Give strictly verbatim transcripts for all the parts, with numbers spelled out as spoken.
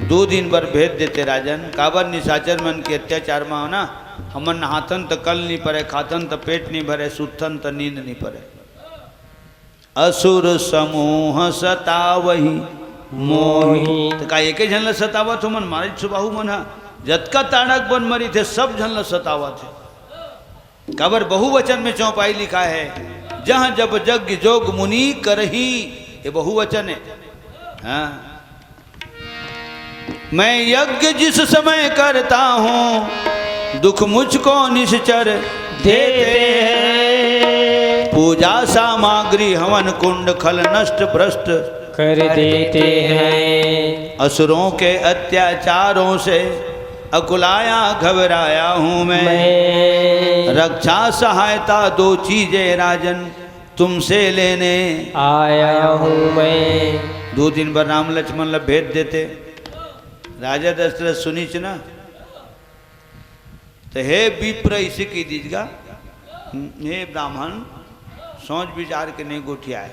दू दिन बर भेज देते राजन, काबर निशाचर मन के अत्याचार मा हो ना, हमन नहाथन त कल नी परे, खाथन त पेट नी भरे, सुतथन त नींद नी परे। असुर समूह सतावहि मोहि। त का एके झन ल सतावत हो मन, मारिच सुबाहु मन ह? जतका ताड़क बन मरिथे, सब झन ल सतावत हे। काबर बहुवचन में चौपाई लिखा है, जहाँ जब यज्ञ जोग मुनि करही, ये बहुवचन है। हाँ। मैं यज्ञ जिस समय करता हूँ, दुख मुझको निश्चर देते हैं। पूजा सामग्री हवन कुंड खल नष्ट भ्रष्ट कर देते हैं। असुरों के अत्याचारों से अकुलाया घबराया हूँ मैं। मैं रक्षा सहायता दो चीजें राजन तुमसे लेने आया हूँ मैं। दू दिन बर राम लक्ष्मण ला भेज देते, राजा दशरथ सुनिच ना, त हे विप्र, इसे कहि दीजगा, हे ब्राह्मण, सोच विचार के नहीं गोठियाए,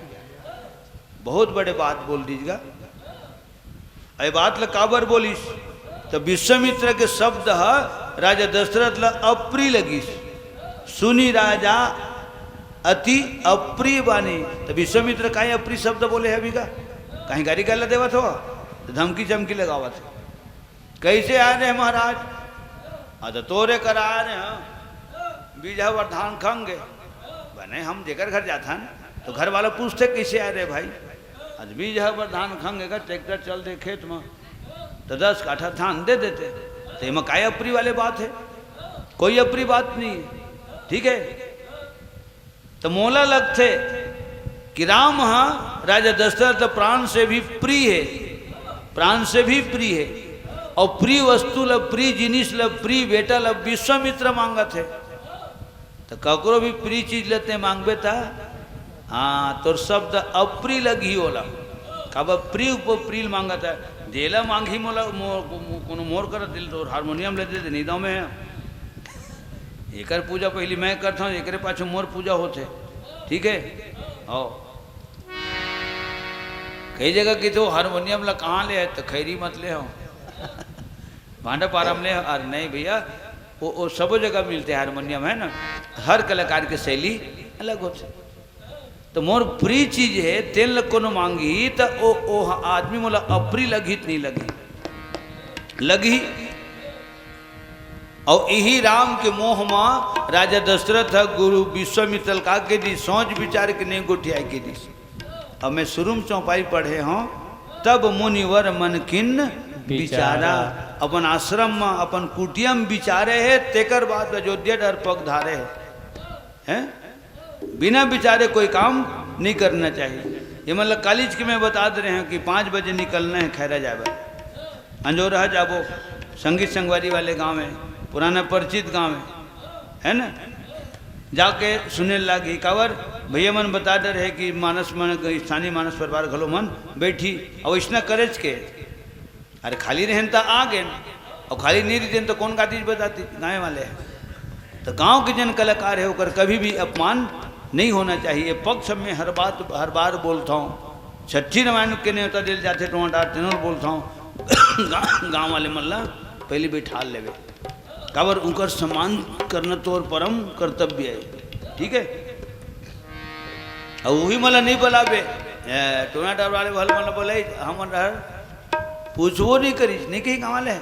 बहुत बड़े बात बोल दीजगा। ए बात ल काबर बोलिस? त विश्वामित्र के शब्द ह राजा दशरथ ल अप्रिय लगिस। सुनि राजा अति अप्रिय बानी। त विश्वामित्र काहे अप्रिय शब्द बोले हे अभी का? काहे गारी गाला देवत हो? त धमकी चमकी लगावत हे। कैसे आए रहे महाराज? आ त तोरे करा आए रहे हैं। बीज ह बर धान खंगे। बने हम जेकर घर जाथन, तो घर वाला पूछते, "कैसे आए रे भाई?" आज बीज ह बर धान खंगे का ट्रैक्टर चल दे खेत में, तो दस काठा धान दे देते। तो एमा काय अप्रिय वाले बात है? कोई अप्रिय बात नहीं है, ठीक है? तो मोला लगथे कि राम ह राजा दशरथ ल प्राण से भी प्रिय है, प्राण से भी प्रिय है। और प्रिय वस्तु ल, प्रिय जिनिस ल, प्रिय बेटा ल विश्वामित्र मांगत है। त ककरो भी प्रिय चीज ल ते मांगबे त, हाँ, तोर शब्द अप्रिय लगही ओला। काबर प्रिय उपर प्रिय मांगत है, देला मांगही मोला, मो-, मो-, कोनो मोर कर दिल तोर हारमोनियम ले दे दे, नहीं दो मैं। एकर पूजा पहली मैं करता हूँ, एकरे पाछू मोर पूजा होथे, ठीक है? हो। कई जगह किथे हारमोनियम ला कहाँ ले है, त खैरी मत ले हो। भांडा पारा म ले हो, अरे नहीं भैया, वो, वो सबो जगह मिलथे हारमोनियम, है ना? हर कलाकार के शैली अलग होथे। त मोर प्रिय चीज हे, तेन ल कोनो मांगही, त ओ, ओ आदमी मोला अप्रिय लगही त नहीं लगही? लगही। अउ इही राम के मोह म राजा दशरथ ह गुरु विश्वामित्र ल का कहि दिस, सोच विचार के नहीं गोठियाए कहि दिस। अब मैं शुरू म चौपाई पढ़े हूँ, तब मुनिवर मन किन विचारा। विचारा। अपन आश्रम म, अपन कुटिया म विचारे हे, तेकर बाद अयोध्या डहर पग धारे हे। हैं? बिना विचारे कोई काम नहीं करना चाहिए। ये मतलब कॉलेज के मैं बता दे रहे हैं कि पाँच बजे निकलना है खैरा जाए बर। अंजोरहा जाबो, संगीत संगवारी वाले गांव है, पुराना परिचित गांव है, है ना? जाके सुने लागी, काबर भैया मन बता दे रहे कि मानस मन, स्थानीय मानस परिवार घलो मन बैठी, अउ इसना करेज के, अरे खाली रहन त आ गेन, अउ खाली नहीं रहते त कौन गातीज बजाती गाँव वाले हैं। तो गांव के जन कलाकार है, ओकर कभी भी अपमान नहीं होना चाहिए। पक्ष में हर बात, हर बार बोलता हूँ, छठी रामायण के नेवता दिल जाते टोंटा तेनोर बोलता हूँ। गाँव वाले मन ला पहले बैठा लेवे, काबर उनकर सम्मान करना तोर परम कर्तव्य है, ठीक है? अउ वही मन ला नहीं बुलावे, ए, टोना टार वाले भल मन ला बोले, हमन डहर पूछबो नहीं करिस, नहीं कही कहाँ ले,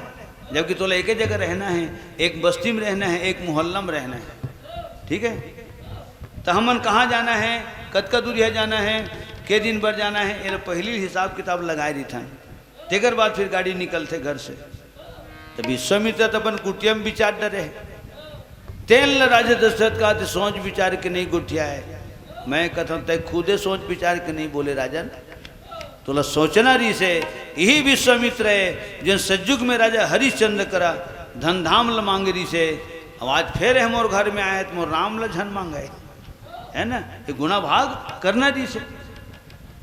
जबकि तोला एक जगह रहना है, एक बस्ती में रहना है, एक मोहल्ला में रहना है, ठीक है? तो हमन कहाँ जाना है, कतका दूरिया जाना है, के दिन बर जाना है, ये पहली हिसाब किताब लगाए रहिथन। तेकर बाद फिर गाड़ी निकलथे घर से। त विश्वामित्र त अपन कुटिया म विचार डरे हे। तेन ल राजा दशरथ कहत हे सोच विचार के नहीं गोठियाए। मैं कथंव तैं खुदे सोच विचार के नहीं बोले राजन। तोला सोचना रहिसे, इही विश्वामित्र हे, जेन सतयुग में राजा हरिश्चंद्र करा धन धाम ल मांगे रहिसे। अब आज फेर हे मोर घर में आए हे त मोर राम ल झन मांगे। है ना? ये गुणा भाग करना रहिसे।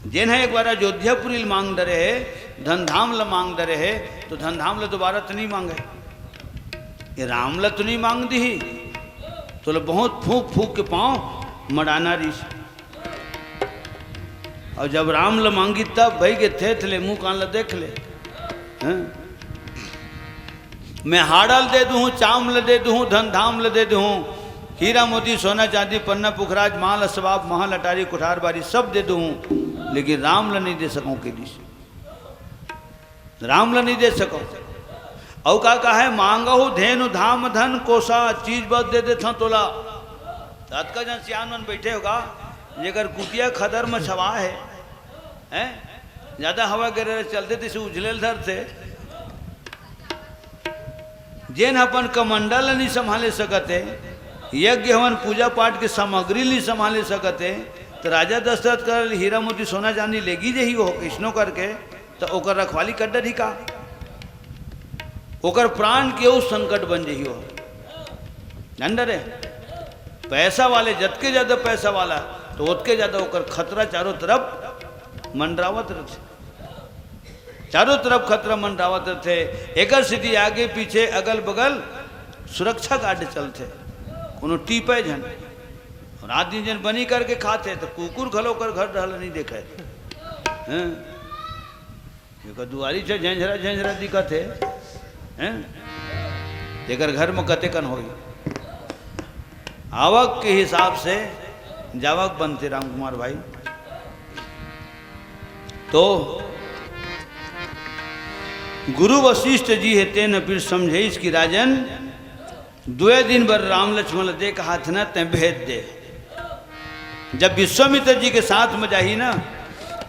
जेन ह एक बार अयोध्यापुरी ल मांग डरे हे, धन धाम ल मांग डरे हे, तो धन धाम ल दोबारा तो नहीं मांगे। ये राम ल तो नहीं मांग दिही, तोला बहुत फूंक फूंक के पाँव मड़ाना रहिस। अउ जब राम ल मांगी तब भई के थेथ ले, मुंह कान ल देख ले। हैं? मैं हाड़ा ल दे दूहूँ, चाम ल दे दूहूँ, धन धाम ल दे दूहूँ, हीरा मोती, सोना चांदी, पन्ना पुखराज, माल असबाब, महल अटारी, कोठार बारी सब दे दूहूँ, लेकिन राम ल नहीं दे सकूँ कहिस। राम ल नहीं दे सकूँ। अउ का कहे, मांगहु धेनु धाम धन कोसा, चीज बस दे देथंव तोला। त अतका जन सियान मन बैठे होगा, जेकर कुटिया खदर म छवा हे, हैं? ज्यादा हवा गिरे ले चलथे, तइसे उझले ल धरथे। जेन अपन कमंडल ल नइ संभाले सकत हे, यज्ञ हवन पूजा पाठ के सामग्री ल नइ संभाले सकत हे, त राजा दशरथ कर हीरा मोती सोना चांदी लेगी जही हो, कइसनो करके, त ओकर रखवाली कर डरही का? ओकर प्राण के ओ संकट बन जही हो। जान डरे? पैसा वाले, जतके ज्यादा पैसा वाला, त ओतके ज्यादा ओकर खतरा चारों तरफ मंडरावत रहिथे। चारों तरफ खतरा मंडरावत रहिथे। एकर सेती आगे पीछे, अगल बगल सुरक्षा गार्ड चलथे, कोनो टीपे झन। रात दिन जेन बनी करके खाथे, त कुकुर घलो ओकर घर डहर ल नइ देखय। हैं? एकर दुआरी से झंझरा झंझरा दिखत हे, हैं? एकर घर म कतेकन होही? आवक के हिसाब से जावक बनथे, राम कुमार भाई। तो गुरु वशिष्ठ जी हे, तेन फिर समझाइस कि राजन, दुए दिन बर राम लक्ष्मण ल दे कहाथे ना, तैं भेज दे। जब विश्वामित्र जी के साथ में जाही ना,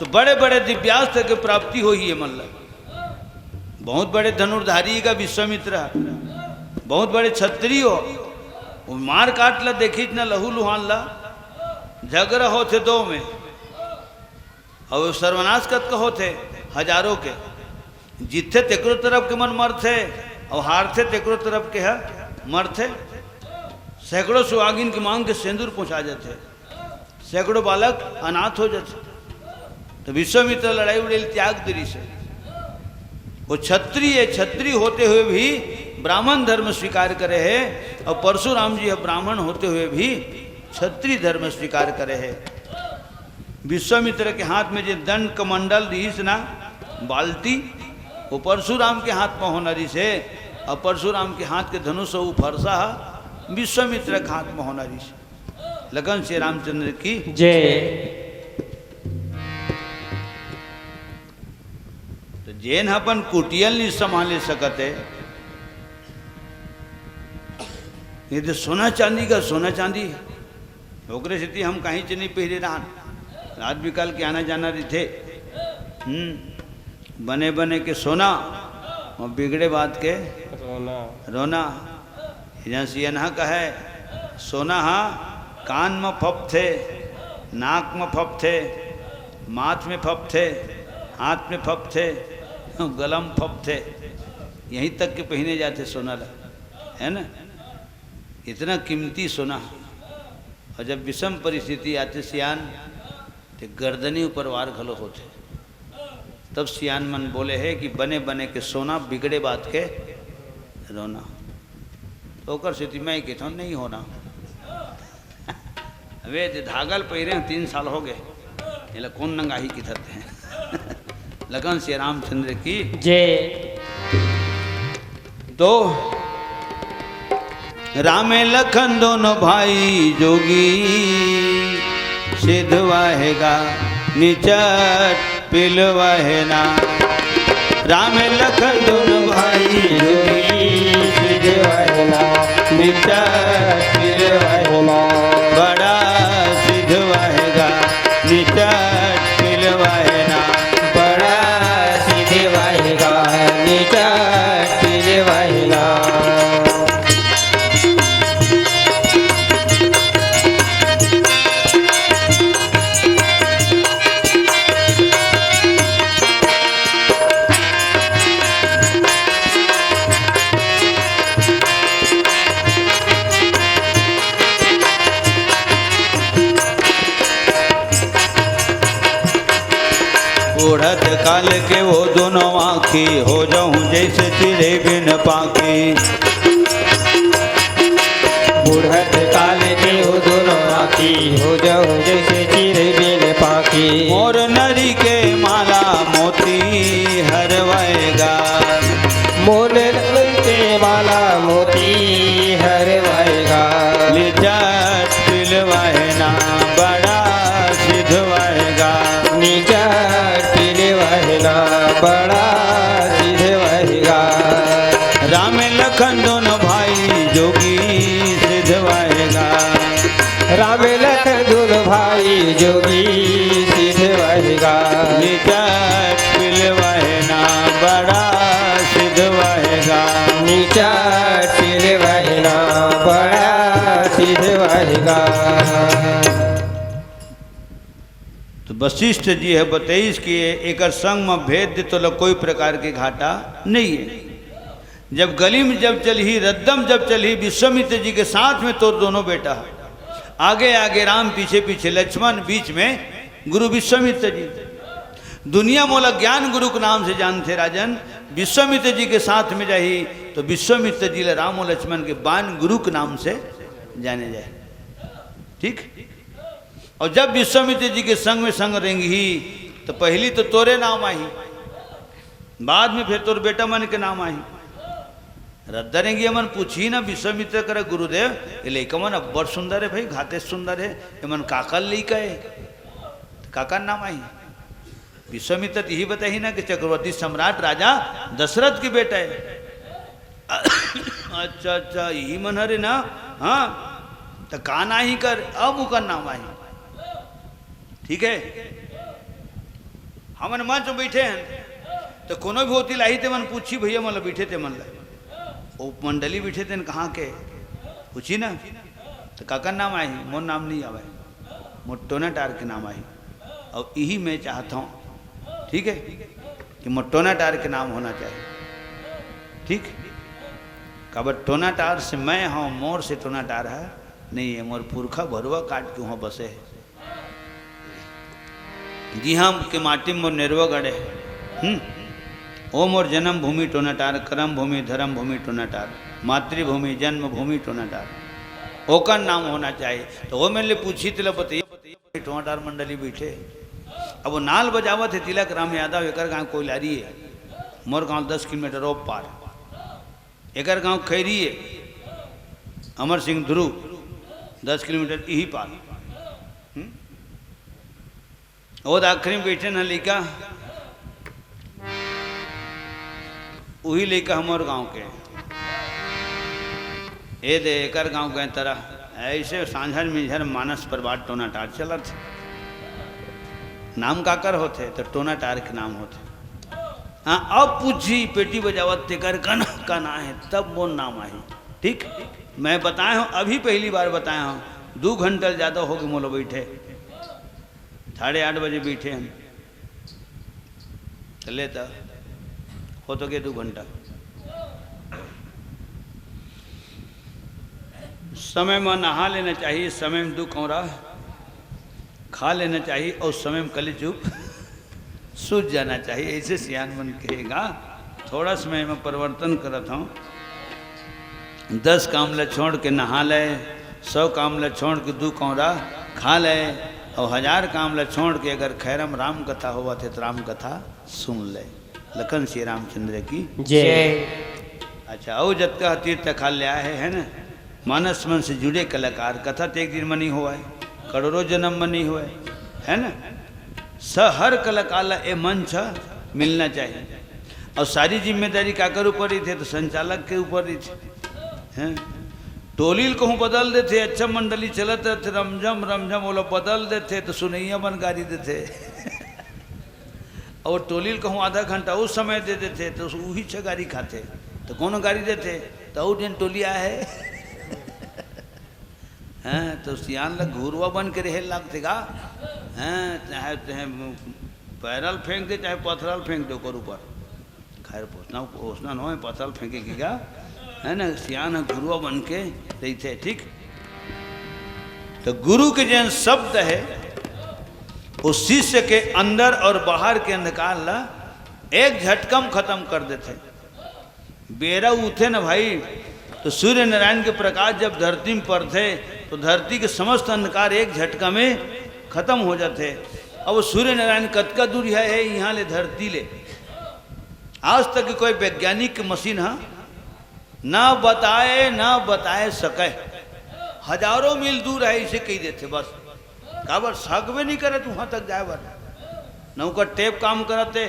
तो बड़े-बड़े दिव्यास्त्र के प्राप्ति होही ये मन ल। बहुत बड़े धनुर्धारी का विश्वामित्र ह, बहुत बड़े क्षत्रिय हो। वो मार काट ल देखिस ना, लहू लुहान ल, झगड़ा होथे दो में, अउ सर्वनाश कतका होथे, हजारों के। जीतथे तेकरो तरफ के मन मरथे, अउ हारथे तेकरो तरफ के ह मरथे। सैकड़ों सुहागिन के मांग के सेंदूर पहुंचा जाथे, सैकड़ों बालक अनाथ हो जाथे। तो विश्वामित्र लड़ाई उड़ाई ल त्याग दे रिहिस हे। वो क्षत्रिय, क्षत्रिय होते हुए भी ब्राह्मण धर्म स्वीकार करे हे, अउ परशुराम जी ह ब्राह्मण होते हुए भी क्षत्रिय धर्म स्वीकार करे हे। विश्वामित्र के हाथ में जे दंड कमंडल रिहिस ना, बाल्टी, वो परशुराम के हाथ में होना रिहिस हे, अउ परशुराम के हाथ के धनुष, वो फरसा ह विश्वामित्र के हाथ में होना रिहिस हे। लगन से रामचंद्र की जय। तो जेन ह अपन कुटिया ल नइ संभाले सकत हे, ये तो सोना चांदी का सोना चांदी हे। ओकरे सेती हम काहीच नइ पहिरे रहन। रात बिकाल के आना जाना रहिथे। हम्म, बने बने के सोना अउ बिगड़े बात के रोना। रोना। जइसे एनहा कहे, सोना ह कान म फपथे, नाक म फपथे, माथ में फपथे, हाथ में फपथे, गला म फपथे, यहीं तक के पहिने जाथे सोना ल, है ना? इतना कीमती सोना। अउ जब विषम परिस्थिति आथे सियान, ते गर्दनी ऊपर वार घलो होथे। तब सियान मन बोले हे कि बने बने के सोना, बिगड़े बात के रोना। तो ओकर सेती मैं कहिथंव, नहीं होना। अबे, जे धागा ल पहिरे हंव, तीन साल हो गए, एला कोन नंगाही किथत हे। लगन से रामचंद्र की जय। तो रामे लखन दोनों भाई जोगी, सिधवाहेगा निचट पिलवाहेना। रामे लखन दोनों भाई जोगी, सिधवाहेना निचट पिलवाहेना। बड़ा सिधवाहेगा निचट पिलवाहेना। बड़ा सिधवाहेगा निचट पिलवाहेना। बुढ़त काल के वो दोनों आँखी, हो जाऊं जैसे चिड़ै बिन पाँखी। बुढ़त काल के वो दोनों आँखी, हो जाऊं जैसे चिड़ै बिन पाँखी। मोर नरी के माला मोती हरवाएगा। मोर नरी के हर वहेगा। निचट पिलवहना बड़ा सिद्ध वहेगा। निचट पिलवहना बड़ा सिद्ध वहेगा। राम लखन दोनों भाई जोगी सिद्ध वहेगा। राम लखन दोनों भाई जोगी सिद्ध वहेगा। निचट पिलवहना बड़ा सिद्ध वहेगा। निचट पिलवहना बड़ा सिद्ध वहेगा। तो वशिष्ठ जी ह बतइस कि एकर संग म भेज दे, तोला कोई प्रकार के घाटा नइ हे। जब गली में जब चलही, रद्दा म जब चलही, विश्वामित्र जी के साथ में तोर दोनों बेटा ह, आगे आगे राम, पीछे पीछे लक्ष्मण, बीच में गुरु विश्वामित्र जी। दुनिया मोला ज्ञान गुरु के नाम से जानथे राजन, विश्वामित्र जी के साथ में जाही तो विश्वामित्र जी ला राम और लक्ष्मण के बान गुरु के नाम से जाने जाही। ठीक? और जब विश्वामित्र जी के संग में संग रेंगही, तो पहली तो तोरे नाम आही, बाद में फिर तोर बेटा मन के नाम आही। रद्दा रेंगिया मन पूछही ना विश्वामित्र करा, "गुरुदेव, ये लइका मन अब्बड़ सुंदर हे भाई, घाते सुंदर हे, ये मन काकर लइका हे?" तो काकर नाम आही? विश्वामित्र तो यही बताही ना कि चक्रवर्ती सम्राट राजा दशरथ के बेटा हे। अच्छा, अच्छा, यही मन हरे ना? हाँ, तो का नाम ही कर, अब ओकर नाम आही। ठीक है, हमन मंच में बैठे हैं, तो कोनो भी होती लाई ते मन पूछी, "भैया मन ला बैठे ते मन ला, वो मंडली बैठे ते कहाँ के?" पूछी ना, तो काकर नाम आही? मोर नाम नहीं आवे, मोर टोना टार के नाम आही। और यही मैं चाहता हूँ, ठीक है, कि मोर टोना टार के नाम होना चाहिए। ठीक, काबर टोना टार से मैं हूँ, मोर से टोना टार है नहीं है, मोर पुरखा भरुआ काट के वहाँ बसे है। जिहाँ के माटी मोर नेरवा गड़े हे। हम्म। ओ मोर जन्म भूमि टोनाटार, कर्म भूमि, धर्म भूमि टोनाटार, मातृभूमि, जन्म भूमि टोनाटार। ओकर नाम होना चाहिए। तो वो मेरे ले पूछी, तेला बताइए, टोनाटार मंडली बैठे। अब वो नाल बजावत हे तिलक राम यादव, एकर गांव कोइलारी हे, मोर गांव दस किलोमीटर ओ पार। एकर गांव खैरी हे, अमर सिंह ध्रुव, दस किलोमीटर इही पार। हम्म? वो तो आखिरी में बैठे ना लइका, उही लइका हमर गांव के। ए दे, एकर गांव के तरह ऐसे सांझर मिंझर मानस पर बात टोना टार चलत हे। नाम काकर होथे? तो टोना टार के नाम होथे। हाँ, अब पूछी पेटी बजावत तेकर कना कना हे, तब मोर नाम आही। ठीक, मैं बताए हूँ, अभी पहली बार बताए हूँ, दू घंटा ले ज्यादा हो गए मोला बैठे, साढ़े आठ बजे बैठे हम, तो ले तो हो तो गए दू घंटा। समय में नहा लेना चाहिए, समय में दू कौरा खा लेना चाहिए और समय में कली चुप सूझ जाना चाहिए, ऐसे सियान मन कहेगा। थोड़ा समय में परिवर्तन करत हूँ, दस काम ला छोड़ के नहा ले, सौ काम ला छोड़ के दू कौरा खा ले, और हजार काम ला छोड़ के अगर खैरम राम कथा होवत हे तो राम कथा सुन ले। लखन श्री रामचंद्र की जय। अच्छा, अउ जतका तीर्थ खा ले आए हे, है ना, मानस मन से जुड़े कलाकार, कथा तो एक दिन में नहीं होवय, करोड़ों जन्म में नहीं होवय, है ना? स-, हर कलाकार ला ए मंच मिलना चाहिए। और सारी जिम्मेदारी काकर ऊपर रहिथे? तो संचालक के ऊपर रहिथे, हैं? टोली ल कहूँ बदल देथे, अच्छा मंडली चलत रहथे, रमझम रमझम, ओला बदल देथे तो सुनैया मन गारी देथे। और टोली ल कहूँ आधा घंटा अउ समय दे देथे तो उही छ गारी खाथे, तो कोनो गारी देथे? तो अउ दिन टोली आए हे। हैं, तो सियान ल घुरुआ बन के रहे लागथे का? हैं, चाहे, चाहे पैरल फेंक दे, चाहे पथरल फेंक दे ओकर ऊपर। खैर, ओसना, ओसना न होय, पथरल फेंके के का? है ना, सियान ह घुरुआ बन के रहिथे, ठीक? तो गुरु के जेन शब्द हे, वो शिष्य के अंदर और बाहर के अंधकार ला एक झटका में खत्म कर देथे। बेरा उठे ना भाई, तो सूर्य नारायण के प्रकाश जब धरती में पड़थे, तो धरती के समस्त अंधकार एक झटका में खत्म हो जाथे। अब सूर्य नारायण कतका दूर हे, हे यहाँ ले धरती ले, आज तक कोई वैज्ञानिक के मशीन हा न बताए, न बताए सके। हजारों मील दूर हे, अइसे कहि देथे बस। काबर, सकबे नइ करत उहाँ तक जाए बर। न ओकर टेप काम करत हे,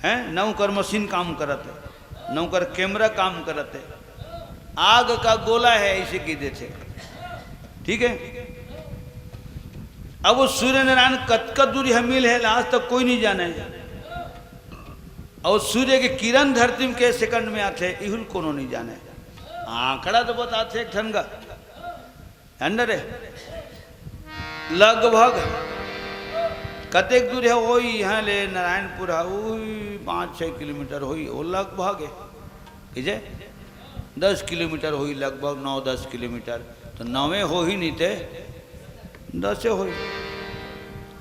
हैं? न ओकर मशीन काम करत हे, न ओकर कैमरा काम करत हे। आग का गोला हे, अइसे कहि देथे। ठीक हे? अब वो सूर्य नारायण कतका दूरी हे, मील हे, आज तक कोई नइ जाने। अउ सूर्य के किरण धरती म के सेकंड म आथे, इहू ल कोनो नइ जाने। आंकड़ा तो बताथे एक ठन गा, अंडर हे, लगभग कतेक दूर हे, होही इहाँ ले नारायणपुर ह, उही पाँच छः किलोमीटर होही, वो लगभग हे, कइसे? दस किलोमीटर होही, लगभग नौ दस किलोमीटर। तो नवे होही नइ ते दसे होही।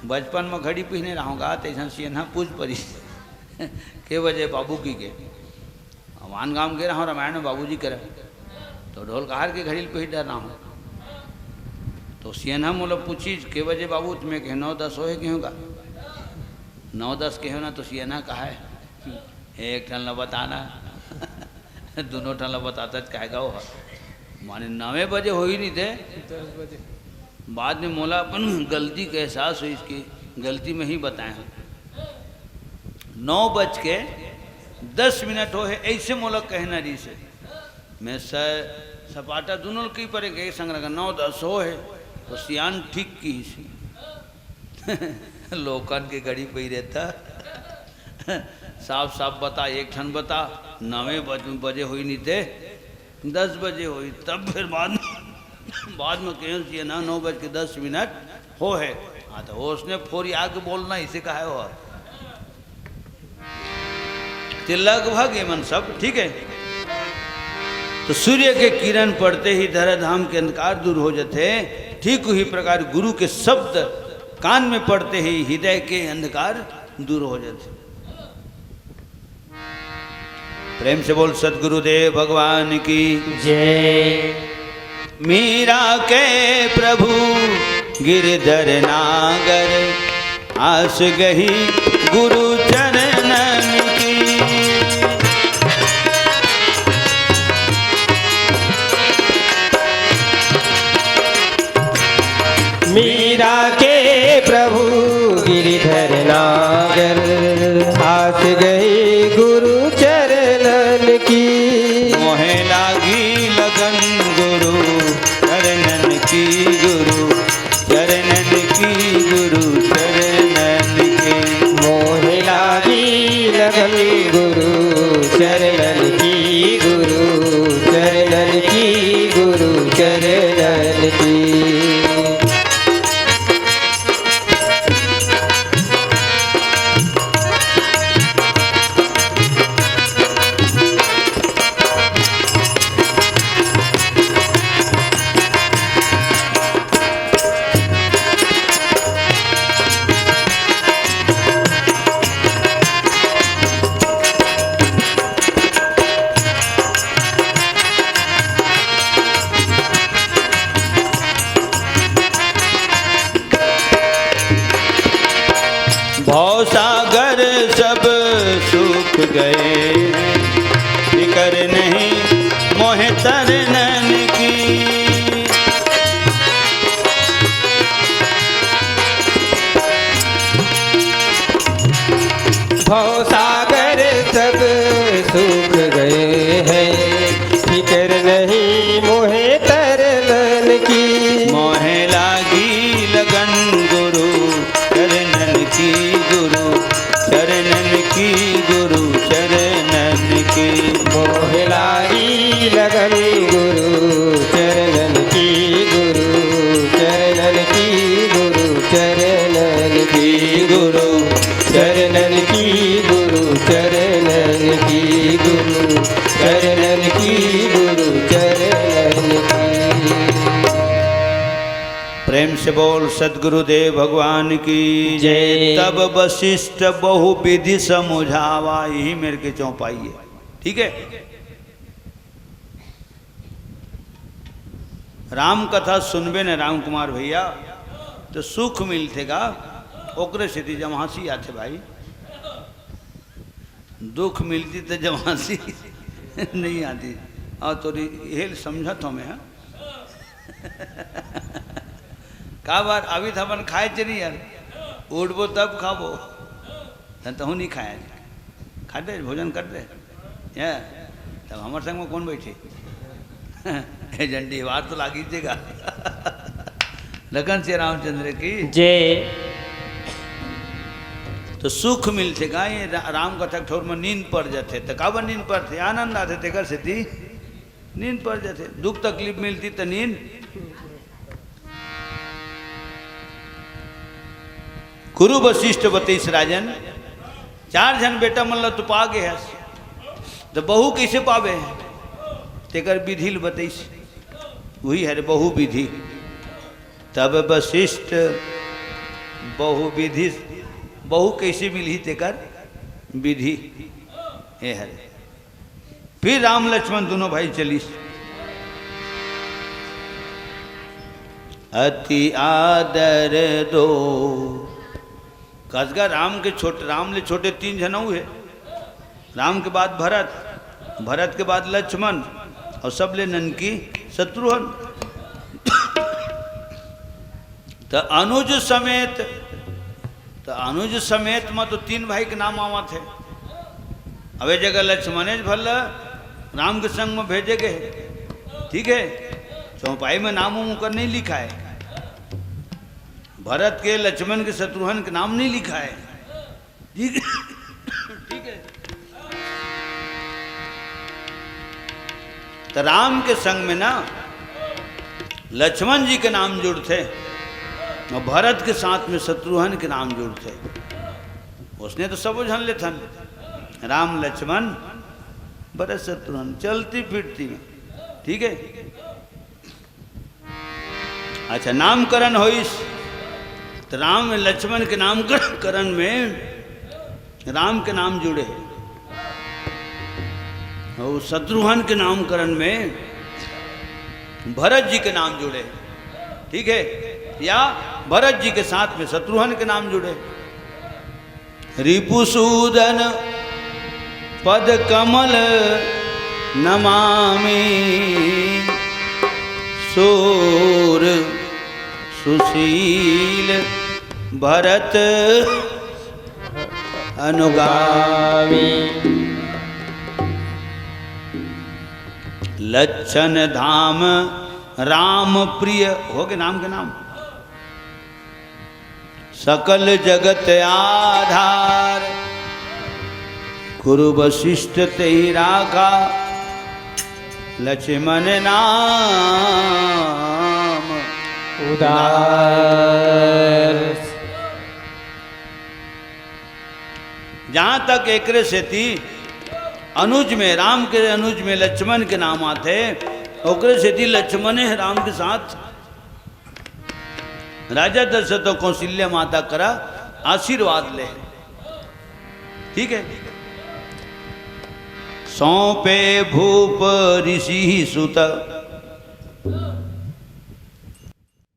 बचपन म घड़ी पहिने रहूँगा, तइसन सियनहा पूछ परिस, के बजे बाबू कहिके। आन गाँव गे रहूँ, रामायण म बाबूजी करा, तो ढोलकहार के घड़ी ल पहिर डरे रहूँ। तो सियनहा मोला पूछिस, के बजे बाबू? त मैं कहेंव, नौ दस होहे कहेंव गा। नौ दस कहेंव ना, तो सियनहा कहे, एक ठन ला बताना। दूनों ठन ला बताथस, कहे गा वो ह। माने नवे बजे होही नइ ते दस बजे। बाद म मोला अपन गलती के एहसास होइस कि गलती मैं ही बताए हँव। नौ बज के दस मिनट होहे, अइसे मोला कहना रहिस हे। मैं स-, सपाटा दूनों ल कहि परेंव, एक संग रखा, नौ दस होहे, तो सियान ठीक किहिस हे। लोगन के घड़ी पहिरे त साफ साफ बता, एक ठन बता, नवे बज-, बजे होही नइ ते दस बजे होही, तब फेर बाद म, बाद म कहेंव, ये ना, नौ बज के दस मिनट होहे। हाँ, तो ओसने फोरिया के बोलना, अइसे कहे हो। ते लगभग ये मन सब ठीक हे। तो सूर्य के किरण पड़ते ही धरा धाम के अंधकार दूर हो जाथे, ठीक उही प्रकार गुरु के शब्द कान म पड़ते ही हृदय के अंधकार दूर हो जाथे। प्रेम से बोल सतगुरुदेव भगवान की। जय। मीरा के प्रभु गिरधर नागर, आस गही गुरु चरणन की। मीरा के प्रभु गिरधर नागर, आस गही गुरु चरणन की। मोहे लागी लगन गुरु चरणन की, गुरु चरणन की, गुरु चरणन की। मोहे लागी लगन गुरु चरणन की, गुरु चरणन की, गुरु चरणन की। भवसागर सब सूख गए, फिकर नहीं मोहे तरनन की। भवसागर सब सूख गए हैं, फिकर नहीं मोहे तरनन की। मोहे लागी लगन गुरु चरणन की, गुरु चरणन की, गुरु चरणन की। मोहे लागी लगन गुरु चरणन की, गुरु चरणन की, गुरु चरणन की, गुरु चरणन की, गुरु चरणन की, गुरु चरणन की, गुरु चरणन की। प्रेम से बोल सतगुरुदेव भगवान की जय। तब वशिष्ठ बहु विधि समुझावा, इही मेर के चौपाई हे, ठीक हे। राम कथा सुनबे न राम कुमार भैया, त सुख मिलथे गा, ओकरे सेती जब हाँसी आथे भाई। दुख मिलतिस त जब हाँसी, नहीं आती। अउ तोरी हेल समझत हँव मैं, हाँ। का बार अभी त हमन खाए च नहीं यार, उठबो तब खाबो। तहूँ नहीं खाए, खा दे, भोजन कर दे। हैं? तब हमर संग में कोन बइठे? ए झंडी बार तो लागी जगह। लखन सिया रामचंद्र की। जय। तो सुख मिलथे का ये रा-, राम कथा के ठौर में नींद पर जाथे, त काबर नींद परथे? आनंद आथे, तेकर सेती नींद पर जाथे। दुख तकलीफ मिलती त नींद। गुरु वशिष्ठ बतइस, राजन, चार झन बेटा मन ल तो पा गे हस, त बहू कइसे पाबे? तेकर विधि ल बतइस, उही हरे बहु विधि। तब वशिष्ठ बहु विधि, बहू कइसे मिलही तेकर विधि, हे हरे। फिर राम लक्ष्मण दूनों भाई चलिस। अति आदर दो। कस गा राम के छोट-, राम ले छोटे तीन झन अउ हे। राम के बाद भरत, भरत के बाद लक्ष्मण अउ सबले ननकी शत्रुघ्न। त अनुज समेत, त अनुज समेत म तो तीन भाई के नाम आवत हे। अब ए जगह लक्ष्मणेच भर ल राम के संग म भेजे गे हे, ठीक हे। चौपाई में नाम उम ओकर नहीं लिखाय, भरत के, लक्ष्मण के, शत्रुघ्न के नाम नहीं लिखाय, ठीक हे, ठीक हे। त राम के संग में ना लक्ष्मण जी के नाम जुड़थे अउ भरत के साथ में शत्रुघ्न के नाम जुड़थे। ओसने तो सबो झन लेथन, राम लक्ष्मण भरत शत्रुघ्न, चलती फिरती में, ठीक हे। अच्छा, नामकरण होइस, त राम लक्ष्मण के नामकरण में राम के नाम जुड़े हे, अउ शत्रुघ्न के नामकरण में भरत जी के नाम जुड़े हे, ठीक हे, या भरत जी के साथ में शत्रुघ्न के नाम जुड़े। रिपुसूदन पद कमल नमामि, सूर सुशील भरत अनुगामी। लक्षण धाम राम प्रिय, हो गे नाम के नाम, सकल जगत आधार, गुरु वशिष्ठ तेहि राखा, लक्ष्मण नाम उदार। जहाँ तक एकरे सेती अनुज में, राम के अनुज में लक्ष्मण के नाम आथे, ओकरे सेती लक्ष्मण हे राम के साथ। राजा दशरथ कौशल्या माता करा आशीर्वाद ले, ठीक हे। सौंपे भूप ऋषि सुत,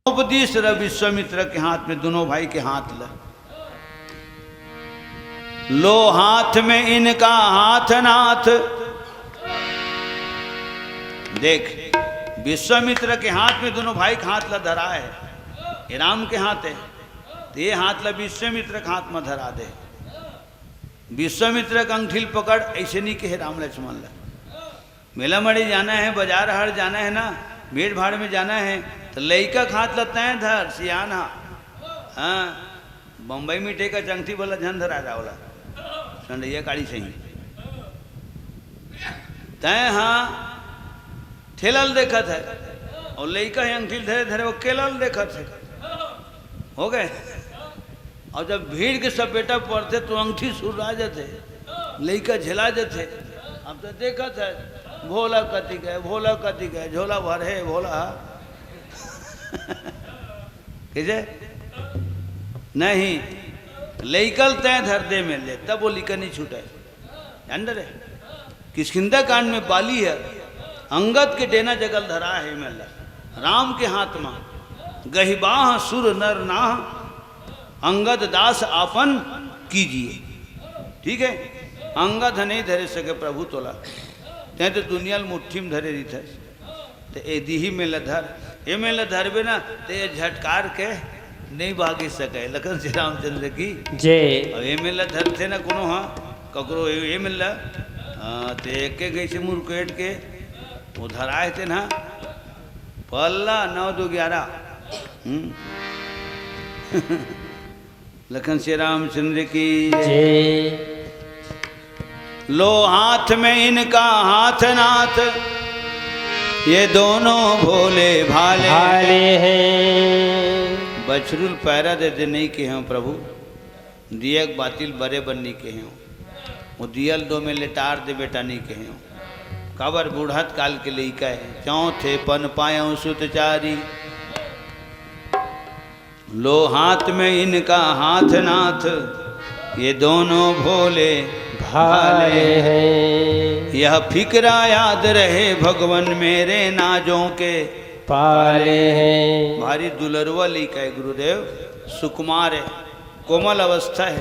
सौंप दीस विश्वामित्र के हाथ में, दूनों भाई के हाथ ल। लो हाथ में इनका हाथ नाथ। देख, विश्वामित्र के हाथ में दूनों भाई के हाथ ला धरा हे, ये राम के हाथ हे, त ये हाथ ला विश्वामित्र के हाथ में धरा दे। विश्वामित्र के अंगठी ल पकड़, अइसे नहीं कहे राम लक्ष्मण ला। मेला मड़ी जाना हे, बजार हाट जाना हे ना, भीड़ भाड़ में जाना हे, त लइका के हाथ ल तैं धर, सियान हा। हाँ, बम्बई मिठाई के अंगठी भला झन धरा जावला, संडइया काड़ी सही। तैं हा ठेला ल देखत हे, अउ लइका हे अंगठी ल धरे धरे वो केला ल देखत हे। हो गे। अउ जब भीड़ के सपेटा पड़थे त अंगठी सुर्रा जाथे, लइका झेला जाथे। अब त देखत हे, भोला कति गे, भोला कति गे, झोला भर हे भोला। कइसे? नहीं, लइका ल तैं धर दे मेर ले, तब वो लइका नहीं छूटे। जान डरे? किष्किंधा कांड में बाली हे, अंगद के डेना जगह ल धरा हे मेर ला, राम के हाथ मा, गहिबाह सुर नर नाह, अंगद दास आपन कीजिए। ठीक हे, अंगद नहीं धरे सके प्रभु तोला। तैं तो दुनिया ल मुट्ठी में धरे रहिथस, त ए दीही में ल धर, ए में ल धरबे ना, त ए झटकार के नहीं भागी सके। लखन श्री रामचंद्र की जय। अब ए में ल धरथे ना कोनो, हाँ, ककरो ए, ए में ल, हाँ, त एक एक ऐसे मुरकेट के वो धराए थे ना, पल्ला नौ दो ग्यारह। हम्म। लखन श्री रामचंद्र की जय। लो हाथ में इनका हाथ नाथ, ये दोनों भोले भाले भाले हैं। बछरू ल पैरा दे दे नहीं कहे हंव प्रभु, दिया के बाती ल बरे बर नहीं कहे हंव, वो दिया ल दो में लेटार दे बेटा नहीं कहे हंव। काबर बुढ़त काल के लइका हे, चौथे पन पायंव सुत चारी। लो हाथ में इनका हाथ नाथ, ये दोनों भोले भाले भाले हैं। यह फिक्रा याद रहे भगवन मेरे नाजों के पाले हैं। भारी दुलरवा लइका हे गुरुदेव, सुकुमार हे, कोमल अवस्था हे,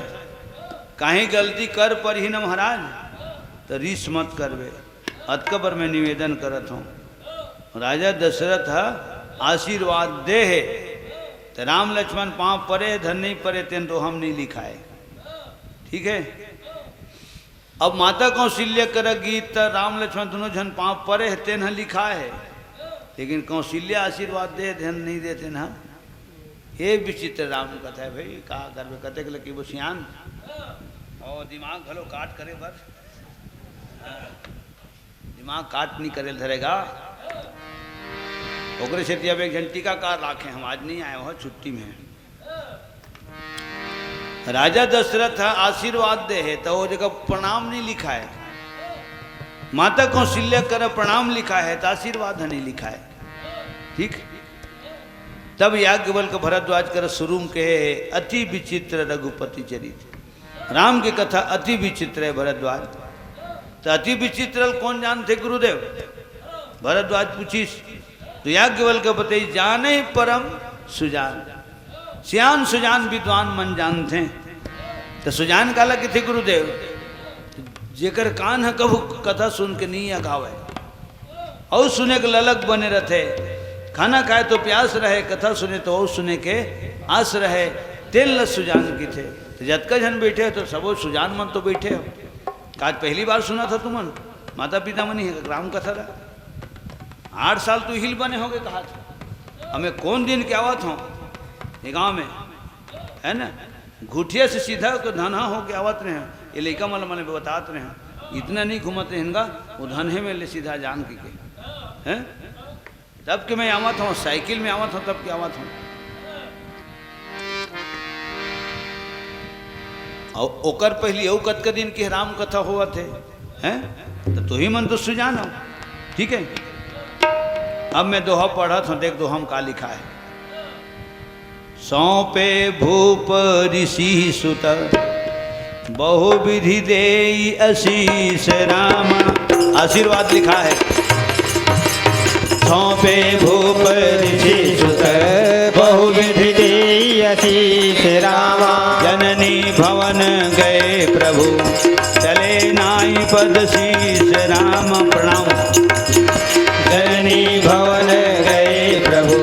काहीं गलती कर परही न महाराज, त रिस मत करबे। अतका बर मैं निवेदन करत हंव। राजा दशरथ ह आशीर्वाद दे हे, त राम लक्ष्मण पांव परे, धन नहीं परे, तेन तो हम नहीं लिखाए। ठीक है, अब माता कौशल्या करा गीत, त राम लक्ष्मण दोनों झन पांव परे हे, तेन ह लिखाए हे, लेकिन कौशल्या आशीर्वाद दे, धन नहीं दे, तेन ह। ये विचित्र राम कथा है भाई, का करबे, कतेक लकी बसियान, और दिमाग घलो काट करे बर। दिमाग काट नहीं करे धरेगा। ओकरे सेती अब एक झन टीकाकार राखे, हम आज नहीं आए हो, छुट्टी में हैं। राजा दशरथ ह आशीर्वाद दे हे, त वो जगह प्रणाम नहीं लिखाए। माता कौशल्या कर प्रणाम लिखाए हे, त आशीर्वाद ह नहीं लिखाए। ठीक? तब याज्ञवल्क्य भरद्वाज कर शुरू में कहे हे, अति विचित्र रघुपति चरित। राम के कथा अति विचित्र हे भरद्वाज। त अति विचित्र ल कोन जानथे गुरुदेव? भरद्वाज पूछिस, त याज्ञवल्क्य बतइस, जाने परम सुजान। सियान सुजान विद्वान मन जानथे। त सुजान काला कथे गुरुदेव? जेकर कान ह कभू कथा सुन के नहीं अघावय, अउ सुने के ललक बने रथे। खाना खाए तो प्यास रहे, कथा सुने तो अउ सुने के आस रहे, तेन ल सुजान किथे। त जतका झन बैठे हो, तो सबो सुजान मन तो बैठे हो। आज पहली बार सुना था तुमन, माता पिता मन ही राम कथा ला। आठ साल तो हिल बने होगे कहा था। हमें कौन दिन के आवत हो ये गांव में, है ना? घुटिया से सीधा तो धनहा होके आवत रहे। ये लइका मन, मन बतात रहे, इतना नहीं घूमत रहेंगा, वो धनहे में ले सीधा जान के, के। हैं? तब के मैं आवत हूँ, साइकिल में आवत हूँ, तब के आवत हूँ। अउ ओकर पहली अउ कतका दिन के राम कथा होवत हे, हैं? त तुही मन तो सुजान हो, ठीक है? अब मैं दोहा पढ़त हूँ, देख दोहा में का लिखा है। सौंपे भूप ऋषि सुत, बहुविधि देई असीस राम। आशीर्वाद लिखा है। सौंपे भूप ऋषि सुत, बहुविधि देई असीस राम। जननी भवन गए प्रभु, चले नाई पद शीस राम। प्रणाम। जननी भवन गए प्रभु,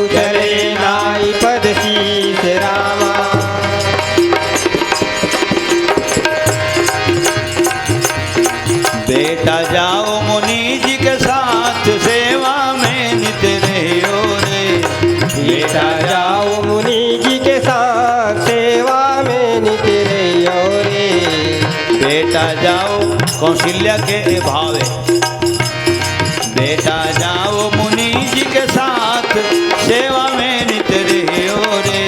चले नाई पद शीस रामा। बेटा जाओ मुनि जी के साथ, सेवा में नित रहियो रे। बेटा जाओ मुनि जी के साथ, सेवा में नित रहियो रे। बेटा जाओ, कौशल्या के भावे। बेटा जाओ मुनि जी के साथ, सेवा में नित रहियो रे।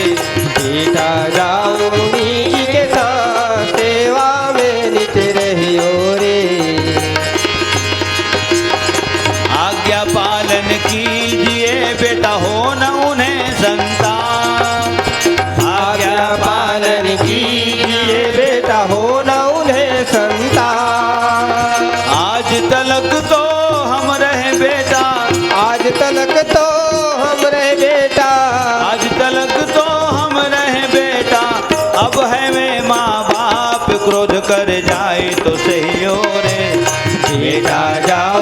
बेटा जाओ मुनि जी के साथ, सेवा में नित रहियो रे। आज्ञा पालन कीजिए बेटा, हो न उन्हें संताप। आज्ञा पालन कीजिए बेटा, हो न उन्हें संताप। आज तलक तो हम रहे बेटा, आज तलक तो हम रहे बेटा, आज तलक तो हम रहे बेटा, अब है वे माँ बाप, क्रोध कर जाए तो सहियो रे। बेटा जाओ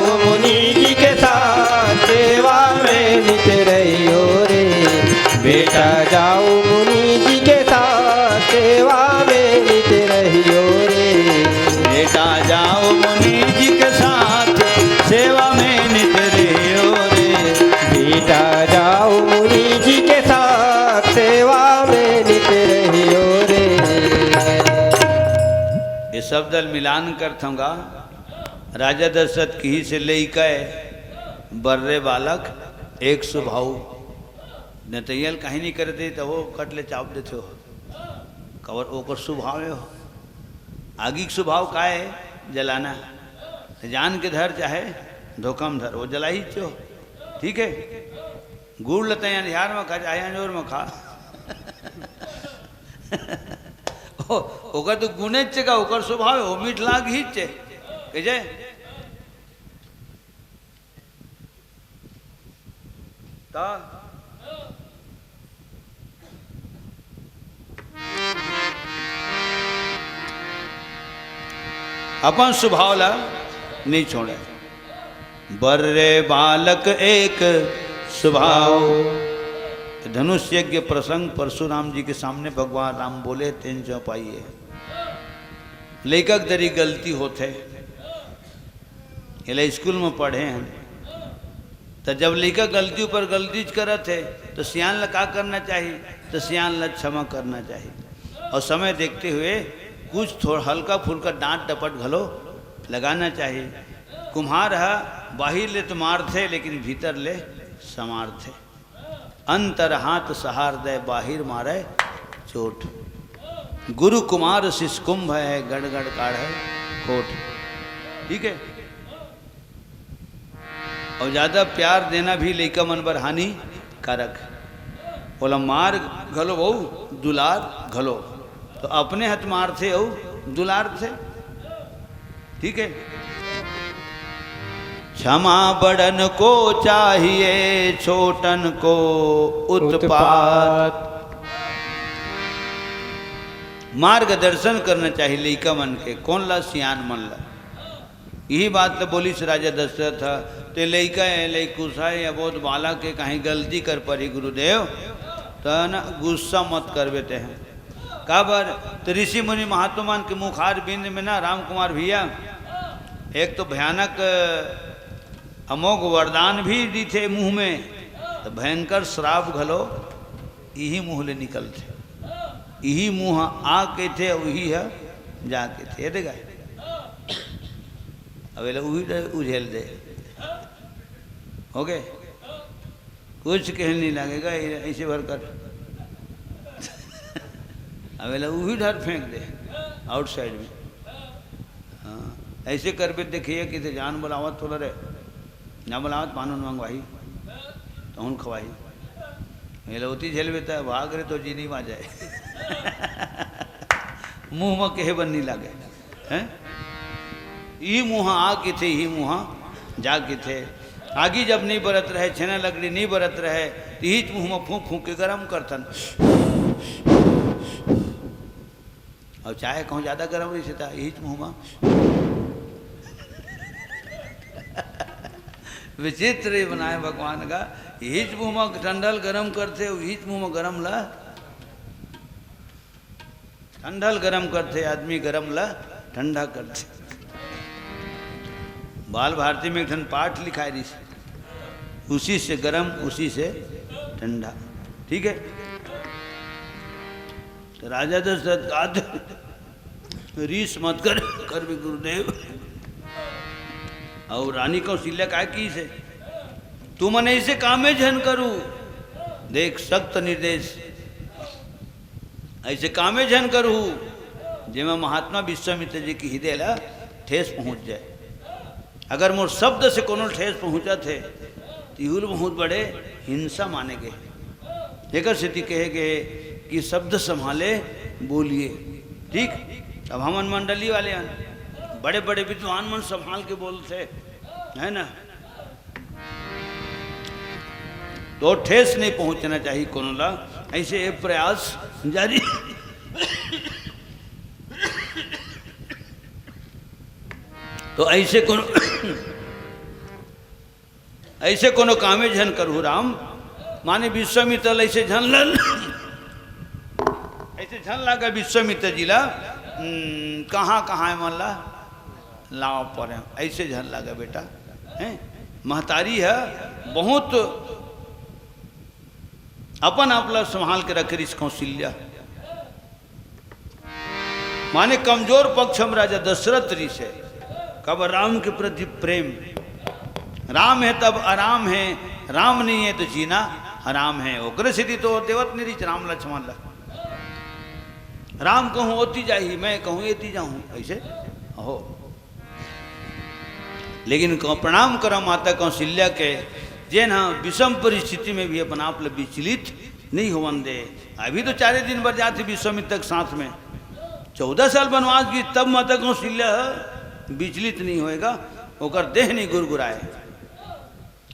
शब्द ल मिलान करथंव गा। राजा दशरथ किहिस हे लइका ए, बर रे बालक एक सुभाव। नतैया ल काहीं नइ करे दे त ओ कट ले चाप देथे ओ। काबर ओकर सुभाव ए ओ। आगी के सुभाव का ए? जलाना। जान के धर चाहे धोखा म धर, ओ जलाही च ओ। ठीक हे? गुड़ ल तैं अंधियार म खा, चाहे अंजोर म खा। ओ, ओकर तो गुनेच हे गा, ओकर सुभाव हे, ओ मीठ लागही च हे। कइसे? त अपन सुभाव ला नइ छोड़े। बर रे बालक एक सुभाव। धनुष यज्ञ प्रसंग, परशुराम जी के सामने भगवान राम बोले, तेन चौपाई हे। लइका के दरी गलती होथे, एला स्कूल में पढ़े हन, त जब लइका गलती ऊपर गलती करत हे, त सियान ला का करना चाही? त सियान ला क्षमा करना चाही। अउ समय देखते हुए कुछ थोड़ा हल्का फुल्का डांट डपट घलो लगाना चाही। कुम्हार ह बाहिर ले तो मारथे, लेकिन भीतर ले संवारथे। अंतर हाथ सहार दे, बाहिर मारे चोट। गुरु कुमार शिष कुंभ हे, गड़ गड़ काढ़े कोट। ठीक हे? अउ ज्यादा प्यार देना भी लइका मन बर हानिकारक। ओला मार घलो अउ दुलार घलो। त अपने ह त मारथे अउ दुलारथे। ठीक हे? क्षमा बड़न को चाहिए, छोटन को उत्पात। मार्गदर्शन करना चाहिए लइका मन के, कोन ला? सियान मन ला। इही बात ल बोलिस राजा दशरथ ह, "तें लइका ए, लइकुसा ए, अबोध बालक ए, काहीं गलती कर परही गुरुदेव, त न गुस्सा मत करबे तें ह।" काबर? त ऋषि मुनि महात्मा मन के मुखार बिंद में ना राम कुमार भैया एक तो भयानक अमोघ वरदान भी दिथे मुंह में, त भयंकर श्राप घलो इही मुंह ले निकलथे। इही मुंह आ कहिथे, उही ह जा कहिथे। ए दे गा। अब एला उही डर उझेल दे। हो गे? कुछ कहल नहीं लागेगा, ए-, ऐसे भर कर। अब एला उही डर फेंक दे, आउटसाइड में। हाँ, ऐसे करबे देखिए कि ते जान बुलावत तोला रे। ना बुलावत पान उन मंगवाही, तहुन खवाही। ये लोती झेलबे त भाग रे तो जी नहीं बाजे। मुंह म कहे बर नहीं लागे। हैं? इही मुंह आ कहिथे, इही मुंह जा कहिथे। आगी जब नहीं बरत रहे, छेना लकड़ी नहीं बरत रहे, त इहीच मुंह म फूंक फूंक के गरम करथन। अउ चाहे कहूँ ज्यादा गरम रहिस त इहीच मुंह म। विचित्र ये बनाए भगवान का, इहीच मुंह म ठंडा ल गरम करथे, इहीच मुंह म गरम ला ठंडा ल गरम करथे, आदमी गरम ला ठंडा करथे। बाल भारती में एक ठन पाठ लिखाए रहिस, उसी से गरम, उसी से ठंडा। ठीक है? त राजा दशरथ काथे, "रीस मत कर, कर भी गुरुदेव।" अउ रानी कौशल्या काय कहिस हे, "तुमन ऐसे कामे झन करू।" देख, सख्त निर्देश, "ऐसे कामे झन करू, जेमा महात्मा विश्वामित्र जी के हृदय ला ठेस पहुंच जाए।" अगर मोर शब्द से कोनो ठेस पहुंचत हे, त इहू ल बहुत बड़े हिंसा माने गे हे। एकर सेती कहे गे हे कि शब्द संभाले बोलिए। ठीक? अब हमन मंडली वाले हन, बड़े-बड़े विद्वान मन संभाल के बोलथे, है ना? तो ठेस नहीं पहुंचना चाहिए कोनो ला, ऐसे ये प्रयास जारी। तो ऐसे कोनो, ऐसे कोनो कामे झन करहु राम, माने विश्वामित्र ल ऐसे झन ल, ऐसे झन लागे विश्वामित्र जी ला, हम्म, कहाँ कहाँ मन ला लाव परे, ऐसे झन लागे बेटा, हैं? महतारी है बहुत अपन आप ला संभाल के रखे रिहिस कौशल्या। माने कमजोर पक्ष म राजा दशरथ रिहिसे। कब राम के प्रति प्रेम, राम हे तब आराम हे, राम नहीं हे तो जीना हराम हे। ओकरे सेती तो देवत नहीं रिहिस राम लक्ष्मण ला। राम कहूँ ओती जाही, मैं कहूँ एती जाहूँ, ऐसे हो। लेकिन क-, प्रणाम करव माता कौशल्या के, जेन ह विषम परिस्थिति में भी अपन आप ल विचलित नहीं होवन दे। अभी तो चारे दिन बर जाथे विश्वामित्र के साथ में, चौदह साल वनवास बीत, तब माता कौशल्या ह विचलित नहीं होय गा, ओकर देह नहीं गुरगुराए,